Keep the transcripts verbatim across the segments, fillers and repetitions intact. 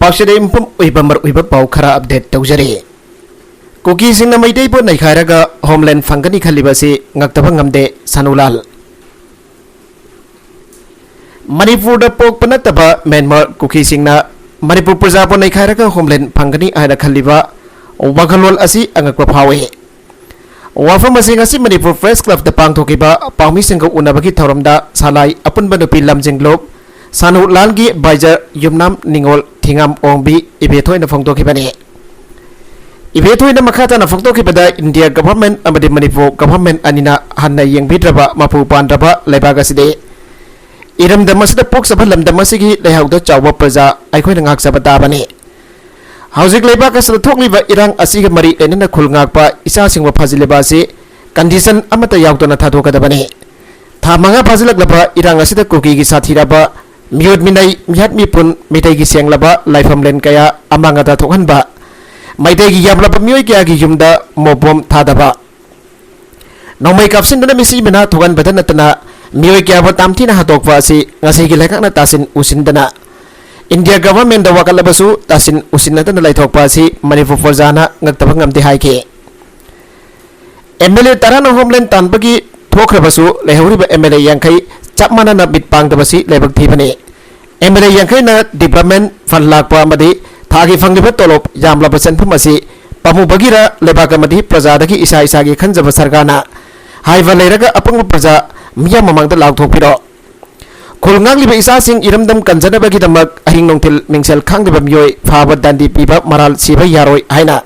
ꯑꯁꯤꯗ ꯌꯨꯝꯐꯝ ꯑꯣꯏꯕ ꯃꯔꯨꯑꯣꯏꯕ ꯄꯥꯎ ꯈꯔ update ꯇꯧꯖꯔꯤ꯫ ꯀꯨꯀꯤꯁꯤꯡꯅ ꯃꯩꯇꯩꯕꯨ ꯅꯩꯈꯥꯏꯔꯒ homeland ꯐꯪꯒꯅꯤ ꯈꯜꯂꯤꯕ ꯑꯁꯤ ꯉꯛꯇꯕ ꯉꯝꯗꯦ, ꯁꯥꯅꯨꯂꯥꯜ꯫ ꯃꯅꯤꯄꯨꯔꯗ ꯄꯣꯛꯄ ꯅꯠꯇꯕ ꯃ꯭ꯌꯥꯟꯃꯥꯔ ꯀꯨꯀꯤꯁꯤꯡꯅ ꯃꯅꯤꯄꯨꯔ ꯄ꯭ꯔꯖꯥꯕꯨ ꯅꯩꯈꯥꯏꯔꯒ homeland ꯐꯪꯒꯅꯤ ꯍꯥꯏꯅ ꯈꯜꯂꯤꯕ ꯋꯥꯈꯜꯂꯣꯟ ꯑꯁꯤ ꯑꯉꯛꯄ ꯐꯥꯎꯏ꯫ ꯋꯥꯐꯝ ꯑꯁꯤ ꯉꯁꯤ ꯃꯅꯤꯄꯨꯔ Press Clubꯇ ꯄꯥꯡꯊꯣꯛꯈꯤꯕ ꯄꯥꯎꯃꯤꯁꯤꯡꯒ ꯎꯅꯕꯒꯤ ꯊꯧꯔꯝꯗ ꯁꯂꯥꯏ ꯑꯄꯨꯟꯕ ꯅꯨꯄꯤ ꯂꯝꯖꯤꯡꯂꯣꯞ ꯁꯥꯅꯨ ꯂꯥꯜꯒꯤ advisor ꯌꯨꯝꯅꯥꯝ ꯅꯤꯉꯣꯜ ꯊꯤꯉꯥꯝ ꯑꯣꯡꯕꯤ ꯏꯕꯦꯊꯣꯏꯅ ꯐꯣꯡꯗꯣꯛꯈꯤꯕꯅꯤ꯫ ꯏꯕꯦꯊꯣꯏꯅ ꯃꯈꯥ ꯇꯥꯅ ꯐꯣꯡꯗꯣꯛꯈꯤꯕꯗ, India government ꯑꯃꯗꯤ ꯃꯅꯤꯄꯨꯔ government ꯑꯅꯤꯅ ꯍꯟꯅ ꯌꯦꯡꯕꯤꯗ꯭ꯔꯕ ꯃꯄꯨ ꯄꯥꯟꯗ꯭ꯔꯕ ꯂꯩꯕꯥꯛ ꯑꯁꯤꯗꯤ ꯏꯔꯝꯗꯝ ꯑꯁꯤꯗ ꯄꯣꯛꯆꯕ ꯂꯝꯗꯝ ꯑꯁꯤꯒꯤ ꯂꯩꯍꯥꯎꯗ ꯆꯥꯎꯕ ꯄ꯭ꯔꯖꯥ ꯑꯩꯈꯣꯏꯅ ꯉꯥꯛꯆꯕ ꯇꯥꯕꯅꯤ꯫ ꯍꯧꯖꯤꯛ ꯂꯩꯕꯥꯛ ꯑꯁꯤꯗ ꯊꯣꯛꯂꯤꯕ ꯏꯔꯥꯡ ꯑꯁꯤꯒ ꯃꯔꯤ ꯂꯩꯅꯅ ꯈꯨꯜ ꯉꯥꯛꯄ ꯏꯆꯥꯁꯤꯡꯕꯨ ꯐꯥꯖꯤꯜꯂꯤꯕ ꯑꯁꯤ condition ꯑꯃꯠꯇ ꯌꯥꯎꯗꯅ ꯊꯥꯗꯣꯛꯀꯗꯕꯅꯤ꯫ ꯊꯥ ꯃꯉꯥ ꯐꯥꯖꯤꯜꯂꯛꯂꯕ ꯏꯔꯥꯡ ꯑꯁꯤꯗ ꯀꯨꯀꯤꯒꯤ ꯁꯥꯊꯤꯔꯕ ꯃꯤꯑꯣꯠ ꯃꯤꯅꯩ, ꯃꯤꯍꯥꯠ ꯃꯤꯄꯨꯟ, ꯃꯤꯇꯩꯒꯤ ꯁꯦꯡꯂꯕ ꯂꯥꯏꯐꯝꯂꯦꯟ ꯀꯌꯥ ꯑꯃꯥꯡ ꯑꯇꯥ ꯊꯣꯛꯍꯟꯕ, ꯃꯩꯇꯩꯒꯤ ꯌꯥꯝꯂꯕ ꯃꯤꯑꯣꯏ ꯀꯌꯥꯒꯤ ꯌꯨꯝꯗ ꯃꯣꯝ ꯕꯣꯝ ꯊꯥꯗꯕ, ꯅꯣꯡꯃꯩ ꯀꯥꯞꯁꯤꯟꯗꯨꯅ ꯃꯤꯁꯤ ꯃꯤꯅꯥ ꯊꯣꯛꯍꯟꯕꯗ ꯅꯠꯇꯅ ꯃꯤꯑꯣꯏ ꯀꯌꯥꯕꯨ ꯇꯥꯝꯊꯤꯅ ꯍꯥꯠꯇꯣꯛꯄ ꯑꯁꯤ ꯉꯁꯤꯒꯤ ꯂꯩꯉꯥꯛꯅ ꯇꯥꯁꯤꯟ ꯎꯁꯤꯟꯗꯅ India governmentꯗ ꯋꯥꯀꯠꯂꯕꯁꯨ ꯇꯥꯁꯤꯟ ꯎꯁꯤꯟꯅꯗꯅ ꯂꯩꯊꯣꯛꯄ ꯑꯁꯤ ꯃꯅꯤꯄꯨꯔ ꯄ꯭ꯔꯖꯥꯅ ꯉꯛꯇꯕ ꯉꯝꯗꯦ ꯍꯥꯏꯈꯤ꯫ MLA ꯇꯔꯥꯅ homeland ꯇꯥꯟꯕꯒꯤ ꯊꯣꯛꯈ꯭ꯔꯕꯁꯨ ꯂꯩꯍꯧꯔꯤꯕ MLA ꯌꯥꯡꯈꯩ ꯆꯞ ꯃꯥꯟꯅꯅ ꯃꯤꯠ ꯄꯥꯡꯗꯕꯁꯤ ꯂꯥꯏꯕꯛ ꯊꯤꯕꯅꯤ꯫ MLA ꯌꯥꯡꯈꯩꯅ development fund ꯂꯥꯛꯄ ꯑꯃꯗꯤ ꯊꯥꯒꯤ ꯐꯪꯂꯤꯕ ꯇꯣꯂꯣꯞ ꯌꯥꯝꯂꯕ ꯁꯦꯟꯐꯝ ꯑꯁꯤ ꯄꯥꯝꯃꯨꯕꯒꯤꯔ ꯂꯩꯕꯥꯛ ꯑꯃꯗꯤ ꯄ꯭ꯔꯖꯥꯗꯒꯤ ꯏꯁꯥ ꯏꯁꯥꯒꯤ ꯈꯟꯖꯕ ꯁꯔꯀꯥꯔꯅ ꯍꯥꯏꯕ ꯂꯩꯔꯒ ꯑꯄꯪꯕ ꯄ꯭ꯔꯖꯥ ꯃꯤꯌꯥꯝ ꯃꯃꯥꯡꯗ ꯂꯥꯎꯊꯣꯛꯄꯤꯔꯣ꯫ ꯈꯨꯜ ꯉꯥꯛꯂꯤꯕ ꯏꯆꯥꯁꯤꯡ ꯏꯔꯝꯗꯝ ꯀꯟꯖꯅꯕꯒꯤꯗꯃꯛ ꯑꯍꯤꯡ ꯅꯨꯡꯊꯤꯜ ꯃꯤꯡꯁꯦꯜ ꯈꯥꯡꯗꯕ ꯃꯤꯑꯣꯏ ꯐꯥꯕ ꯗꯟꯗꯤ ꯄꯤꯕ ꯃꯔꯥꯜ ꯁꯤꯕ ꯌꯥꯔꯣꯏ ꯍꯥꯏꯅ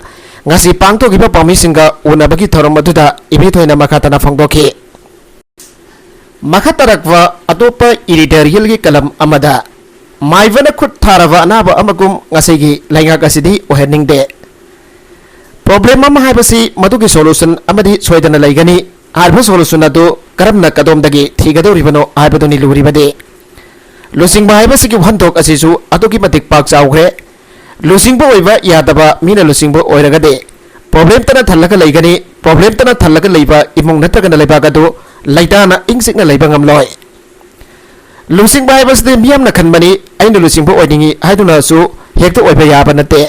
ꯉꯁꯤ ꯄꯥꯡꯊꯣꯛꯈꯤꯕ ꯄꯥꯎꯃꯤꯁꯤꯡꯒ ꯎꯅꯕꯒꯤ ꯊꯧꯔꯝ ꯑꯗꯨꯗ ꯏꯕꯦꯊꯣꯏꯅ ꯃꯈꯥ ꯇꯥꯅ ꯐꯣꯡꯗꯣꯛꯈꯤ꯫ ꯃꯈꯥ ꯇꯥꯔꯛꯄ ꯑꯇꯣꯞꯄ editorialꯒꯤ column ꯑꯃꯗ, ꯃꯥꯏꯕꯅ ꯈꯨꯠ ꯊꯥꯔꯕ ꯑꯅꯥꯕ ꯑꯃꯒꯨꯝ ꯉꯁꯤꯒꯤ ꯂꯩꯉꯥꯛ ꯑꯁꯤꯗꯤ ꯑꯣꯏꯍꯟꯅꯤꯡꯗꯦ꯫ Problem ꯑꯃ ꯍꯥꯏꯕꯁꯤ ꯃꯗꯨꯒꯤ solution ꯑꯃꯗꯤ ꯁꯣꯏꯗꯅ ꯂꯩꯒꯅꯤ꯫ ꯍꯥꯏꯔꯤꯕ solution ꯑꯗꯨ ꯀꯔꯝꯅ ꯀꯗꯣꯝꯗꯒꯤ ꯊꯤꯒꯗꯧꯔꯤꯕꯅꯣ ꯍꯥꯏꯕꯗꯨꯅꯤ ꯂꯨꯔꯤꯕꯗꯤ꯫ ꯂꯨꯆꯤꯡꯕ ꯍꯥꯏꯕꯁꯤꯒꯤ ꯋꯥꯍꯟꯊꯣꯛ ꯑꯁꯤꯁꯨ ꯑꯗꯨꯛꯀꯤ ꯃꯇꯤꯛ ꯄꯥꯛ ꯆꯥꯎꯈ꯭ꯔꯦ꯫ ꯂꯨꯆꯤꯡꯕ ꯑꯣꯏꯕ ꯌꯥꯗꯕ ꯃꯤꯅ ꯂꯨꯆꯤꯡꯕ ꯑꯣꯏꯔꯒꯗꯤ problemꯇꯅ ꯊꯜꯂꯒ ꯂꯩꯒꯅꯤ꯫ Problemꯇꯅ ꯊꯜꯂꯒ ꯂꯩꯕ ꯏꯃꯨꯡ ꯅꯠꯇ꯭ꯔꯒꯅ ꯂꯩꯕꯥꯛ ꯑꯗꯨ ꯂꯩꯇꯥꯅ ꯏꯪ ꯆꯤꯛꯅ ꯂꯩꯕ ꯉꯝꯂꯣꯏ꯫ ꯂꯨꯆꯤꯡꯕ ꯍꯥꯏꯕꯁꯤꯗꯤ ꯃꯤꯌꯥꯝꯅ ꯈꯟꯕꯅꯤ, ꯑꯩꯅ ꯂꯨꯆꯤꯡꯕ ꯑꯣꯏꯅꯤꯡꯏ ꯍꯥꯏꯗꯨꯅꯁꯨ ꯍꯦꯛꯇ ꯑꯣꯏꯕ ꯌꯥꯕ ꯅꯠꯇꯦ꯫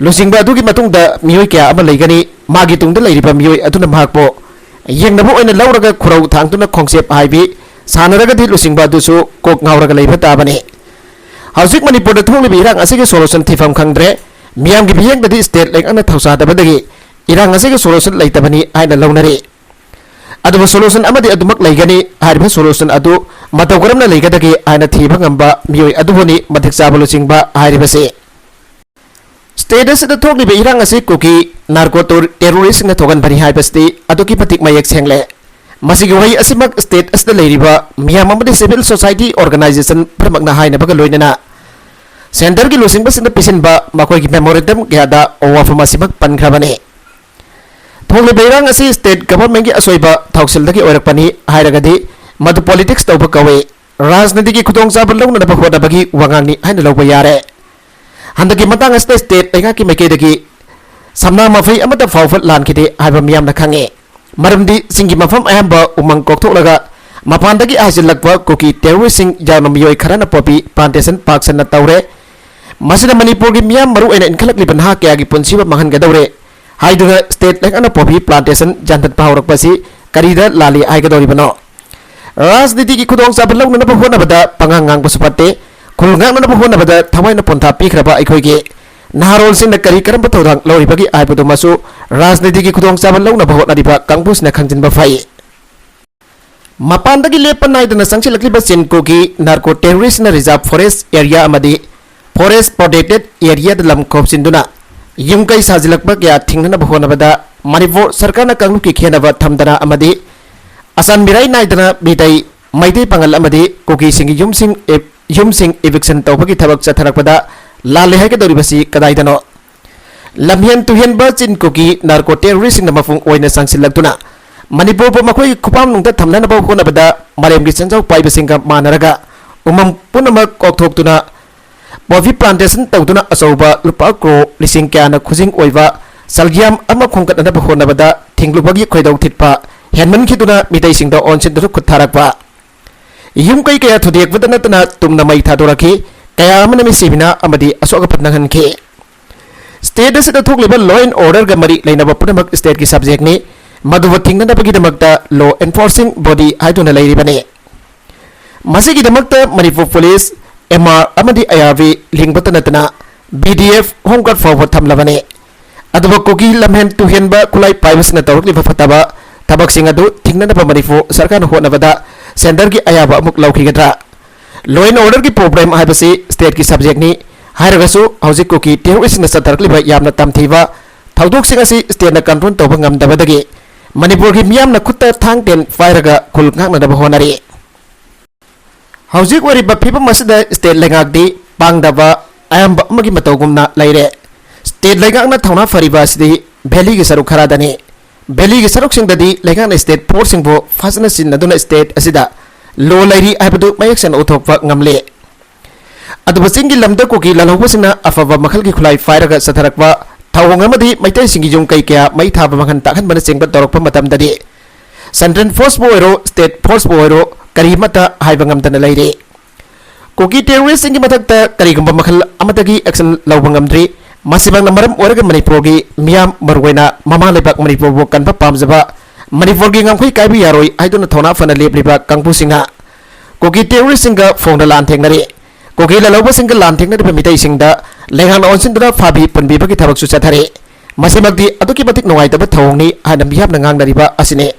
ꯂꯨꯆꯤꯡꯕ ꯑꯗꯨꯒꯤ ꯃꯇꯨꯡꯗ ꯃꯤꯑꯣꯏ ꯀꯌꯥ ꯑꯃ ꯂꯩꯒꯅꯤ꯫ ꯃꯥꯒꯤ ꯇꯨꯡꯗ ꯂꯩꯔꯤꯕ ꯃꯤꯑꯣꯏ ꯑꯗꯨꯅ ꯃꯍꯥꯛꯄꯨ ꯌꯦꯡꯅꯕ ꯑꯣꯏꯅ ꯂꯧꯔꯒ ꯈꯨꯔꯧ ꯊꯥꯡꯗꯨꯅ ꯈꯣꯡꯆꯦꯞ ꯍꯥꯏꯕꯤ ꯁꯥꯟꯅꯔꯒꯗꯤ ꯂꯨꯆꯤꯡꯕ ꯑꯗꯨꯁꯨ ꯀꯣꯛ ꯉꯥꯎꯔꯒ ꯂꯩꯕ ꯇꯥꯕꯅꯤ꯫ ꯍꯧꯖꯤꯛ ꯃꯅꯤꯄꯨꯔꯗ ꯊꯣꯛꯂꯤꯕ ꯏꯔꯥꯡ ꯑꯁꯤꯒꯤ solution ꯊꯤꯐꯝ ꯈꯪꯗ꯭ꯔꯦ꯫ ꯃꯤꯌꯥꯝꯒꯤ ꯃꯤꯠꯌꯦꯡꯗꯗꯤ state ꯂꯩꯉꯥꯛꯅ ꯊꯧꯁꯥꯗꯕꯗꯒꯤ ꯏꯔꯥꯡ ꯑꯁꯤꯒꯤ solution ꯂꯩꯇꯕꯅꯤ ꯍꯥꯏꯅ ꯂꯧꯅꯔꯤ꯫ ꯑꯗꯨꯕꯨ solution ꯑꯃꯗꯤ ꯑꯗꯨꯃꯛ ꯂꯩꯒꯅꯤ꯫ ꯍꯥꯏꯔꯤꯕ solution ꯑꯗꯨ ꯃꯇꯧ ꯀꯔꯝꯅ ꯂꯩꯒꯗꯒꯦ ꯍꯥꯏꯅ ꯊꯤꯕ ꯉꯝꯕ ꯃꯤꯑꯣꯏ ꯑꯗꯨꯕꯨꯅꯤ ꯃꯇꯤꯛ ꯆꯥꯕ ꯂꯨꯆꯤꯡꯕ ꯍꯥꯏꯔꯤꯕꯁꯤ꯫ State ꯑꯁꯤꯗ ꯊꯣꯛꯂꯤꯕ ꯏꯔꯥꯡ ꯑꯁꯤ ꯀꯨꯀꯤ narco terroristꯁꯤꯡꯅ ꯊꯣꯛꯍꯟꯕꯅꯤ ꯍꯥꯏꯕꯁꯤꯗꯤ ꯑꯗꯨꯛꯀꯤ ꯃꯇꯤꯛ ꯃꯌꯦꯛ ꯁꯦꯡꯂꯦ꯫ ꯃꯁꯤꯒꯤ ꯋꯥꯍꯩ ꯑꯁꯤꯃꯛ state ꯑꯁꯤꯗ ꯂꯩꯔꯤꯕ ꯃꯤꯌꯥꯝ ꯑꯃꯗꯤ civil society organisation ꯄꯨꯝꯅꯃꯛꯅ ꯍꯥꯏꯅꯕꯒ ꯂꯣꯏꯅꯅ centreꯒꯤ ꯂꯨꯆꯤꯡꯕꯁꯤꯡꯗ ꯄꯤꯁꯤꯟꯕ ꯃꯈꯣꯏꯒꯤ memorandum ꯀꯌꯥꯗ ꯋꯥꯐꯝ ꯑꯁꯤꯃꯛ ꯄꯟꯈ꯭ꯔꯕꯅꯤ꯫ ꯊꯣꯛꯂꯤꯕ ꯏꯔꯥꯡ ꯑꯁꯤ state governmentꯀꯤ ꯑꯁꯣꯏꯕ ꯊꯧꯁꯤꯜꯗꯒꯤ ꯑꯣꯏꯔꯛꯄꯅꯤ ꯍꯥꯏꯔꯒꯗꯤ ꯃꯗꯨ politics ꯇꯧꯕ ꯀꯧꯏ꯫ ꯔꯥꯖꯅꯤꯇꯤꯒꯤ ꯈꯨꯗꯣꯡꯆꯥꯕ ꯂꯧꯅꯅꯕ ꯍꯣꯠꯅꯕꯒꯤ ꯋꯥꯉꯥꯡꯅꯤ ꯍꯥꯏꯅ ꯂꯧꯕ ꯌꯥꯔꯦ꯫ ꯍꯟꯗꯛꯀꯤ ꯃꯇꯥꯡ ꯑꯁꯤꯗ state ꯂꯩꯉꯥꯛꯀꯤ ꯃꯥꯏꯀꯩꯗꯒꯤ ꯁꯝꯅꯥ ꯃꯐꯩ ꯑꯃꯠꯇ ꯐꯥꯎꯕ ꯂꯥꯟꯈꯤꯗꯦ ꯍꯥꯏꯕ ꯃꯤꯌꯥꯝꯅ ꯈꯪꯉꯤ꯫ ꯃꯔꯝꯗꯤ ꯆꯤꯡꯒꯤ ꯃꯐꯝ ꯑꯌꯥꯝꯕ ꯎꯃꯪ ꯀꯣꯛꯊꯣꯛꯂꯒ ꯃꯄꯥꯟꯗꯒꯤ ꯍꯥꯏꯖꯤꯜꯂꯛꯄ ꯀꯨꯀꯤ terroristꯁꯤꯡ ꯌꯥꯎꯅ ꯃꯤꯑꯣꯏ ꯈꯔꯅ poppy plantation ꯄꯥꯛ ꯁꯟꯅ ꯇꯧꯔꯦ꯫ ꯃꯁꯤꯅ ꯃꯅꯤꯄꯨꯔꯒꯤ ꯃꯤꯌꯥꯝ, ꯃꯔꯨꯑꯣꯏꯅ ꯏꯟꯈꯠꯂꯛꯂꯤꯕ ꯅꯍꯥ ꯀꯌꯥꯒꯤ ꯄꯨꯟꯁꯤꯕꯨ ꯃꯥꯡꯍꯟꯒꯗꯧꯔꯦ ꯍꯥꯏꯗꯨꯅ state ꯂꯩꯉꯥꯛꯅ poppy plantation ꯌꯥꯟꯊꯠꯄ ꯍꯧꯔꯛꯄꯁꯤ ꯀꯔꯤꯗ ꯂꯥꯜꯂꯤ ꯍꯥꯏꯒꯗꯧꯔꯤꯕꯅꯣ? ꯔꯥꯖꯅꯤꯇꯤꯒꯤ ꯈꯨꯗꯣꯡꯆꯥꯕ ꯂꯧꯅꯅꯕ ꯍꯣꯠꯅꯕꯗ ꯄꯉꯥꯡ ꯉꯥꯡꯕꯁꯨ ꯐꯠꯇꯦ꯫ ꯈꯨꯜ ꯉꯥꯛꯅꯅꯕ ꯍꯣꯠꯅꯕꯗ ꯊꯋꯥꯏꯅ ꯄꯣꯟꯊꯥ ꯄꯤꯈ꯭ꯔꯕ ꯑꯩꯈꯣꯏꯒꯤ ꯅꯍꯥꯔꯣꯜꯁꯤꯡꯅ ꯀꯔꯤ ꯀꯔꯝꯕ ꯊꯧꯗꯥꯡ ꯂꯧꯔꯤꯕꯒꯦ ꯍꯥꯏꯕꯗꯨꯃꯁꯨ ꯔꯥꯖꯅꯤꯇꯤꯒꯤ ꯈꯨꯗꯣꯡꯆꯥꯕ ꯂꯧꯅꯕ ꯍꯣꯠꯅꯔꯤꯕ ꯀꯥꯡꯕꯨꯁꯤꯅ ꯈꯪꯖꯤꯟꯕ ꯐꯩ꯫ ꯃꯄꯥꯟꯗꯒꯤ ꯂꯦꯞꯄ ꯅꯥꯏꯗꯅ ꯆꯪꯁꯤꯜꯂꯛꯂꯤꯕ ꯆꯤꯟ ꯀꯨꯀꯤ narco terroristꯅ reserve forest area ꯑꯃꯗꯤ forest protected areaꯗ ꯂꯝ ꯈꯣꯞꯆꯤꯟꯗꯨꯅ ꯌꯨꯝ ꯀꯩ ꯁꯥꯖꯤꯜꯂꯛꯄ ꯀꯌꯥ ꯊꯤꯡꯅꯅꯕ ꯍꯣꯠꯅꯕꯗ ꯃꯅꯤꯄꯨꯔ ꯁꯔꯀꯥꯔꯅ ꯀꯥꯡꯂꯨꯞꯀꯤ ꯈꯦꯟꯅꯕ ꯊꯝꯗꯅ ꯑꯃꯗꯤ ꯑꯁꯥꯟ ꯃꯤꯔꯥꯏ ꯅꯥꯏꯗꯅ ꯃꯤꯇꯩ, ꯃꯩꯇꯩ ꯄꯥꯉꯜ ꯑꯃꯗꯤ ꯀꯨꯀꯤꯁꯤꯡꯒꯤ ꯌꯨꯝꯁꯤꯡ, ꯌꯨꯝꯁꯤꯡ eviction ꯇꯧꯕꯒꯤ ꯊꯕꯛ ꯆꯠꯊꯔꯛꯄꯗ ꯂꯥꯜꯂꯦ ꯍꯥꯏꯒꯗꯧꯔꯤꯕꯁꯤ ꯀꯗꯥꯏꯗꯅꯣ? ꯂꯝꯍꯦꯟ ꯇꯨꯍꯦꯟꯕ ꯆꯤꯟ ꯀꯨꯀꯤ narco terroristꯁꯤꯡꯅ ꯃꯄꯨꯡ ꯑꯣꯏꯅ ꯆꯪꯁꯤꯜꯂꯛꯇꯨꯅ ꯃꯅꯤꯄꯨꯔꯕꯨ ꯃꯈꯣꯏꯒꯤ ꯈꯨꯄꯥꯝꯅꯨꯡꯗ ꯊꯝꯅꯅꯕ ꯍꯣꯠꯅꯕꯗ ꯃꯥꯂꯦꯝꯒꯤ ꯁꯦꯟꯖꯥꯎ ꯄꯥꯏꯕꯁꯤꯡꯒ ꯃꯥꯟꯅꯔꯒ ꯎꯃꯪ ꯄꯨꯝꯅꯃꯛ ꯀꯣꯛꯊꯣꯛꯇꯨꯅ poppy plantation ꯇꯧꯗꯨꯅ ꯑꯆꯧꯕ ꯂꯨꯄꯥ ꯀ꯭ꯔꯣꯔ ꯂꯤꯁꯤꯡ ꯀꯌꯥꯅ ꯈꯨꯖꯤꯡ ꯑꯣꯏꯕ ꯁꯜꯒꯤꯌꯥꯝ ꯑꯃ ꯈꯣꯝꯒꯠꯅꯅꯕ ꯍꯣꯠꯅꯕꯗ ꯊꯤꯡꯂꯨꯕꯒꯤ ꯈꯣꯏꯗꯧ ꯊꯤꯠꯄ ꯍꯦꯟꯃꯟꯈꯤꯗꯨꯅ ꯃꯤꯇꯩꯁꯤꯡꯗ ꯑꯣꯟꯁꯤꯟꯗꯨꯅ ꯈꯨꯠ ꯊꯥꯔꯛꯄ꯫ ꯌꯨꯝ ꯀꯩ ꯀꯌꯥ ꯊꯨꯗꯦꯛꯄꯗ ꯅꯠꯇꯅ ꯇꯨꯝꯅ ꯃꯩ ꯊꯥꯗꯣꯔꯛꯈꯤ꯫ ꯀꯌꯥ ꯑꯃꯅ ꯃꯤꯁꯤꯕꯤꯅ ꯑꯃꯗꯤ ꯑꯁꯣꯛ ꯑꯄꯟ ꯅꯪꯍꯟꯈꯤ꯫ State ꯑꯁꯤꯗ ꯊꯣꯛꯂꯤꯕ law and orderꯒ ꯃꯔꯤ ꯂꯩꯅꯕ ꯄꯨꯝꯅꯃꯛ stateꯀꯤ subjectꯅꯤ꯫ ꯃꯗꯨꯕꯨ ꯊꯤꯡꯅꯅꯕꯒꯤꯗꯃꯛꯇ law enforcing body ꯍꯥꯏꯗꯨꯅ ꯂꯩꯔꯤꯕꯅꯤ꯫ ꯃꯁꯤꯒꯤꯗꯃꯛꯇ ꯃꯅꯤꯄꯨꯔ ꯄꯨꯂꯤꯁ, M R ꯑꯃꯗꯤ I R B ꯂꯤꯡꯕꯇ ꯅꯠꯇꯅ B D F, Home Guard ꯐꯥꯎꯕ ꯊꯝꯂꯕꯅꯤ꯫ ꯑꯗꯨꯕꯨ ꯀꯨꯀꯤ ꯂꯝꯍꯦꯟ ꯇꯨꯍꯦꯟꯕ ꯈꯨꯠꯂꯥꯏ ꯄꯥꯏꯕꯁꯤꯡꯅ ꯇꯧꯔꯛꯂꯤꯕ ꯐꯠꯇꯕ ꯊꯕꯛꯁꯤꯡ ꯑꯗꯨ ꯊꯤꯡꯅꯅꯕ ꯃꯅꯤꯄꯨꯔ ꯁꯔꯀꯥꯔꯅ ꯍꯣꯠꯅꯕꯗ centreꯒꯤ ꯑꯌꯥꯕ ꯑꯃꯨꯛ ꯂꯧꯈꯤꯒꯗ꯭ꯔꯥ? Law and orderꯒꯤ problem ꯍꯥꯏꯕꯁꯤ stateꯀꯤ subjectꯅꯤ ꯍꯥꯏꯔꯒꯁꯨ, ꯍꯧꯖꯤꯛ ꯀꯨꯀꯤ terroristꯁꯤꯡꯅ ꯆꯠꯊꯔꯛꯂꯤꯕ ꯌꯥꯝꯅ ꯇꯝꯊꯤꯕ ꯊꯧꯗꯣꯛꯁꯤꯡ ꯑꯁꯤ stateꯅ control ꯇꯧꯕ ꯉꯝꯗꯕꯗꯒꯤ ꯃꯅꯤꯄꯨꯔꯒꯤ ꯃꯤꯌꯥꯝꯅ ꯈꯨꯠꯇ ꯊꯥꯡ ꯇꯦꯟ ꯄꯥꯏꯔꯒ ꯈꯨꯜ ꯉꯥꯛꯅꯅꯕ ꯍꯣꯠꯅꯔꯤ꯫ ꯍꯧꯖꯤꯛ ꯑꯣꯏꯔꯤꯕ ꯐꯤꯕꯝ ꯑꯁꯤꯗ state ꯂꯩꯉꯥꯛꯇꯤ ꯄꯥꯡꯗꯕ ꯑꯌꯥꯝꯕ ꯑꯃꯒꯤ ꯃꯇꯧꯒꯨꯝꯅ ꯂꯩꯔꯦ꯫ State ꯂꯩꯉꯥꯛꯅ ꯊꯧꯅꯥ ꯐꯔꯤꯕ ꯑꯁꯤꯗꯤ valleyꯒꯤ ꯁꯔꯨꯛ ꯈꯔꯗꯅꯤ꯫ Valleyꯒꯤ ꯁꯔꯨꯛꯁꯤꯡꯗꯗꯤ ꯂꯩꯉꯥꯛꯅ state forceꯁꯤꯡꯕꯨ ꯐꯖꯅ ꯁꯤꯖꯤꯟꯅꯗꯨꯅ state ꯑꯁꯤꯗ law ꯂꯩꯔꯤ ꯍꯥꯏꯕꯗꯨ ꯃꯌꯦꯛ ꯁꯦꯡꯅ ꯎꯠꯊꯣꯛꯄ ꯉꯝꯂꯦ꯫ ꯑꯗꯨꯕꯨ ꯆꯤꯡꯒꯤ ꯂꯝꯗ ꯀꯨꯀꯤ ꯂꯥꯜꯍꯧꯕꯁꯤꯡꯅ ꯑꯐꯕ ꯃꯈꯜꯒꯤ ꯈꯨꯠꯂꯥꯏ ꯄꯥꯏꯔꯒ ꯆꯠꯊꯔꯛꯄ ꯊꯧꯑꯣꯡ ꯑꯃꯗꯤ ꯃꯩꯇꯩꯁꯤꯡꯒꯤ ꯌꯨꯝ ꯀꯩ ꯀꯌꯥ ꯃꯩ ꯊꯥꯕ ꯃꯥꯡꯍꯟ ꯇꯥꯛꯍꯟꯕꯅꯆꯤꯡꯕ ꯇꯧꯔꯛꯄ ꯃꯇꯝꯗꯗꯤ, central forceꯄꯨ ꯑꯣꯏꯔꯣ, state forceꯄꯨ ꯑꯣꯏꯔꯣ, ꯀꯔꯤꯃꯠꯇ ꯍꯥꯏꯕ ꯉꯝꯗꯅ ꯂꯩꯔꯤ꯫ ꯀꯨꯀꯤ terroristꯁꯤꯡꯒꯤ ꯃꯊꯛꯇ ꯀꯔꯤꯒꯨꯝꯕ ꯃꯈꯜ ꯑꯃꯠꯇꯒꯤ action ꯂꯧꯕ ꯉꯝꯗ꯭ꯔꯤ꯫ ꯃꯁꯤꯃꯛꯅ ꯃꯔꯝ ꯑꯣꯏꯔꯒ ꯃꯅꯤꯄꯨꯔꯒꯤ ꯃꯤꯌꯥꯝ, ꯃꯔꯨꯑꯣꯏꯅ ꯃꯃꯥ ꯂꯩꯕꯥꯛ ꯃꯅꯤꯄꯨꯔꯕꯨ ꯀꯟꯕ ꯄꯥꯝꯖꯕ, ꯃꯅꯤꯄꯨꯔꯒꯤ ꯉꯝꯈꯩ ꯀꯥꯏꯕ ꯌꯥꯔꯣꯏ ꯍꯥꯏꯗꯨꯅ ꯊꯧꯅꯥ ꯐꯅ ꯂꯦꯞꯂꯤꯕ ꯀꯥꯡꯕꯨꯁꯤꯡꯅ ꯀꯨꯀꯤ terroristꯁꯤꯡꯒ ꯐꯣꯡꯅ ꯂꯥꯟ ꯊꯦꯡꯅꯔꯤ꯫ ꯀꯨꯀꯤ ꯂꯥꯜꯍꯧꯕꯁꯤꯡꯒ ꯂꯥꯟ ꯊꯦꯡꯅꯔꯤꯕ ꯃꯤꯇꯩꯁꯤꯡꯗ ꯂꯩꯉꯥꯛꯅ ꯑꯣꯟꯁꯤꯟꯗꯨꯅ ꯐꯥꯕꯤ ꯄꯨꯟꯕꯤꯕꯒꯤ ꯊꯕꯛꯁꯨ ꯆꯠꯊꯔꯤ꯫ ꯃꯁꯤꯃꯛꯇꯤ ꯑꯗꯨꯛꯀꯤ ꯃꯇꯤꯛ ꯅꯨꯡꯉꯥꯏꯇꯕ ꯊꯧꯑꯣꯡꯅꯤ ꯍꯥꯏꯅ ꯃꯤꯌꯥꯝꯅ ꯉꯥꯡꯅꯔꯤꯕ ꯑꯁꯤꯅꯤ꯫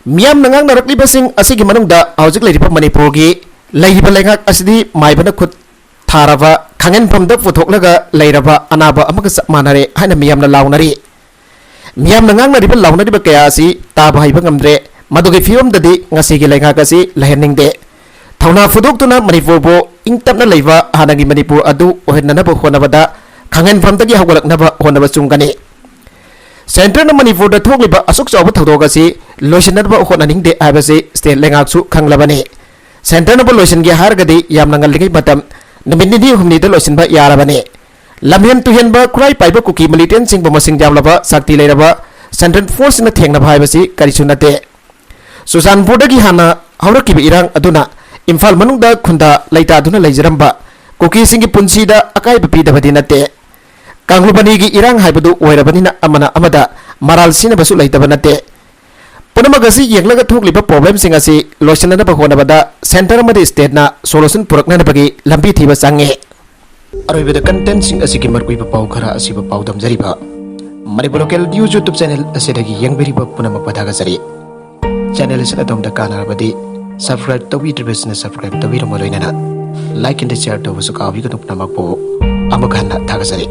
ꯃꯤꯌꯥꯝꯅ ꯉꯥꯡꯅꯔꯛꯂꯤꯕꯁꯤꯡ ꯑꯁꯤꯒꯤ ꯃꯅꯨꯡꯗ ꯍꯧꯖꯤꯛ ꯂꯩꯔꯤꯕ ꯃꯅꯤꯄꯨꯔꯒꯤ ꯂꯩꯔꯤꯕ ꯂꯩꯉꯥꯛ ꯑꯁꯤꯗꯤ ꯃꯥꯏꯕꯅ ꯈꯨꯠ ꯊꯥꯔꯕ, ꯈꯥꯡꯍꯟꯐꯝꯗ ꯄꯨꯊꯣꯛꯂꯒ ꯂꯩꯔꯕ ꯑꯅꯥꯕ ꯑꯃꯒ ꯆꯞ ꯃꯥꯟꯅꯔꯦ ꯍꯥꯏꯅ ꯃꯤꯌꯥꯝꯅ ꯂꯥꯎꯅꯔꯤ꯫ ꯃꯤꯌꯥꯝꯅ ꯉꯥꯡꯅꯔꯤꯕ ꯂꯥꯎꯅꯔꯤꯕ ꯀꯌꯥ ꯑꯁꯤ ꯇꯥꯕ ꯍꯩꯕ ꯉꯝꯗ꯭ꯔꯦ꯫ ꯃꯗꯨꯒꯤ ꯐꯤꯕꯝꯗꯗꯤ ꯉꯁꯤꯒꯤ ꯂꯩꯉꯥꯛ ꯑꯁꯤ ꯂꯩꯍꯟꯅꯤꯡꯗꯦ꯫ ꯊꯧꯅꯥ ꯐꯨꯗꯣꯛꯇꯨꯅ ꯃꯅꯤꯄꯨꯔꯕꯨ ꯏꯪ ꯇꯞꯅ ꯂꯩꯕ ꯍꯥꯟꯅꯒꯤ ꯃꯅꯤꯄꯨꯔ ꯑꯗꯨ ꯑꯣꯏꯍꯟꯅꯅꯕ ꯍꯣꯠꯅꯕꯗ ꯈꯥꯡꯍꯟꯐꯝꯗꯒꯤ ꯍꯧꯒꯠꯂꯛꯅꯕ ꯍꯣꯠꯅꯕ ꯆꯨꯝꯒꯅꯤ꯫ Centreꯅ ꯃꯅꯤꯄꯨꯔꯗ ꯊꯣꯛꯂꯤꯕ ꯑꯁꯨꯛ ꯆꯥꯎꯕ ꯊꯧꯗꯣꯛ ꯑꯁꯤ ꯂꯣꯏꯁꯤꯟꯅꯕ ꯍꯣꯠꯅꯅꯤꯡꯗꯦ ꯍꯥꯏꯕꯁꯤ state ꯂꯩꯉꯥꯛꯁꯨ ꯈꯪꯂꯕꯅꯤ꯫ Centreꯅꯕꯨ ꯂꯣꯏꯁꯤꯟꯒꯦ ꯍꯥꯏꯔꯒꯗꯤ ꯌꯥꯝꯅ ꯉꯜꯂꯤꯉꯩ ꯃꯇꯝ, ꯅꯨꯃꯤꯠ ꯅꯤꯅꯤ ꯍꯨꯝꯅꯤꯗ ꯂꯣꯏꯁꯤꯟꯕ ꯌꯥꯔꯕꯅꯤ꯫ ꯂꯝꯍꯦꯟ ꯇꯨꯍꯦꯟꯕ ꯈꯨꯠꯂꯥꯏ ꯄꯥꯏꯕ ꯀꯨꯀꯤ militantꯁꯤꯡꯕꯨ ꯃꯁꯤꯡ ꯌꯥꯝꯂꯕ ꯁꯛꯇꯤ ꯂꯩꯔꯕ central forceꯅ ꯊꯦꯡꯅꯕ ꯍꯥꯏꯕꯁꯤ ꯀꯔꯤꯁꯨ ꯅꯠꯇꯦ꯫ ꯆꯨꯔꯆꯥꯟꯄꯨꯔꯗꯒꯤ ꯍꯥꯟꯅ ꯍꯧꯔꯛꯈꯤꯕ ꯏꯔꯥꯡ ꯑꯗꯨꯅ ꯏꯝꯐꯥꯜ ꯃꯅꯨꯡꯗ ꯈꯨꯟꯗꯥ ꯂꯩꯇꯥꯗꯨꯅ ꯂꯩꯖꯔꯝꯕ ꯀꯨꯀꯤꯁꯤꯡꯒꯤ ꯄꯨꯟꯁꯤꯗ ꯑꯀꯥꯏꯕ ꯄꯤꯗꯕꯗꯤ ꯅꯠꯇꯦ꯫ ꯀꯥꯡꯂꯨꯞ ꯑꯅꯤꯒꯤ ꯏꯔꯥꯡ ꯍꯥꯏꯕꯗꯨ ꯑꯣꯏꯔꯕꯅꯤꯅ ꯑꯃꯅ ꯑꯃꯗ ꯃꯔꯥꯜ ꯁꯤꯟꯅꯕꯁꯨ ꯂꯩꯇꯕ ꯅꯠꯇꯦ꯫ ꯄꯨꯝꯅꯃꯛ ꯑꯁꯤ ꯌꯦꯡꯂꯒ ꯊꯣꯛꯂꯤꯕ problemꯁꯤꯡ ꯑꯁꯤ ꯂꯣꯏꯁꯤꯟꯅꯅꯕ ꯍꯣꯠꯅꯕꯗ centre ꯑꯃꯗꯤ stateꯅ solution ꯄꯨꯔꯛꯅꯅꯕꯒꯤ ꯂꯝꯕꯤ ꯊꯤꯕ ꯆꯪꯉꯤ꯫ ꯑꯔꯣꯏꯕꯗ contentꯁꯤꯡ ꯑꯁꯤꯒꯤ ꯃꯔꯨꯑꯣꯏꯕ ꯄꯥꯎ ꯈꯔ ꯑꯁꯤꯕꯨ ꯄꯥꯎꯗꯝꯖꯔꯤꯕ Manipur local news YouTube channel ꯑꯁꯤꯗꯒꯤ ꯌꯦꯡꯕꯤꯔꯤꯕ ꯄꯨꯝꯅꯃꯛꯄꯨ ꯊꯥꯒꯠꯆꯔꯤ꯫ Channel ꯑꯁꯤꯅ ꯑꯗꯣꯝꯗ ꯀꯥꯟꯅꯔꯕꯗꯤ subscribe ꯇꯧꯕꯤꯗ꯭ꯔꯤꯕꯁꯤꯡꯅ subscribe ꯇꯧꯕꯤꯔꯝꯕ ꯂꯣꯏꯅꯅ like and share ꯇꯧꯕꯁꯨ ꯀꯥꯎꯕꯤꯒꯅꯨ꯫ ꯄꯨꯝꯅꯃꯛꯄꯨ ꯑꯃꯨꯛ ꯍꯟꯅ ꯊꯥꯒꯠꯆꯔꯤ꯫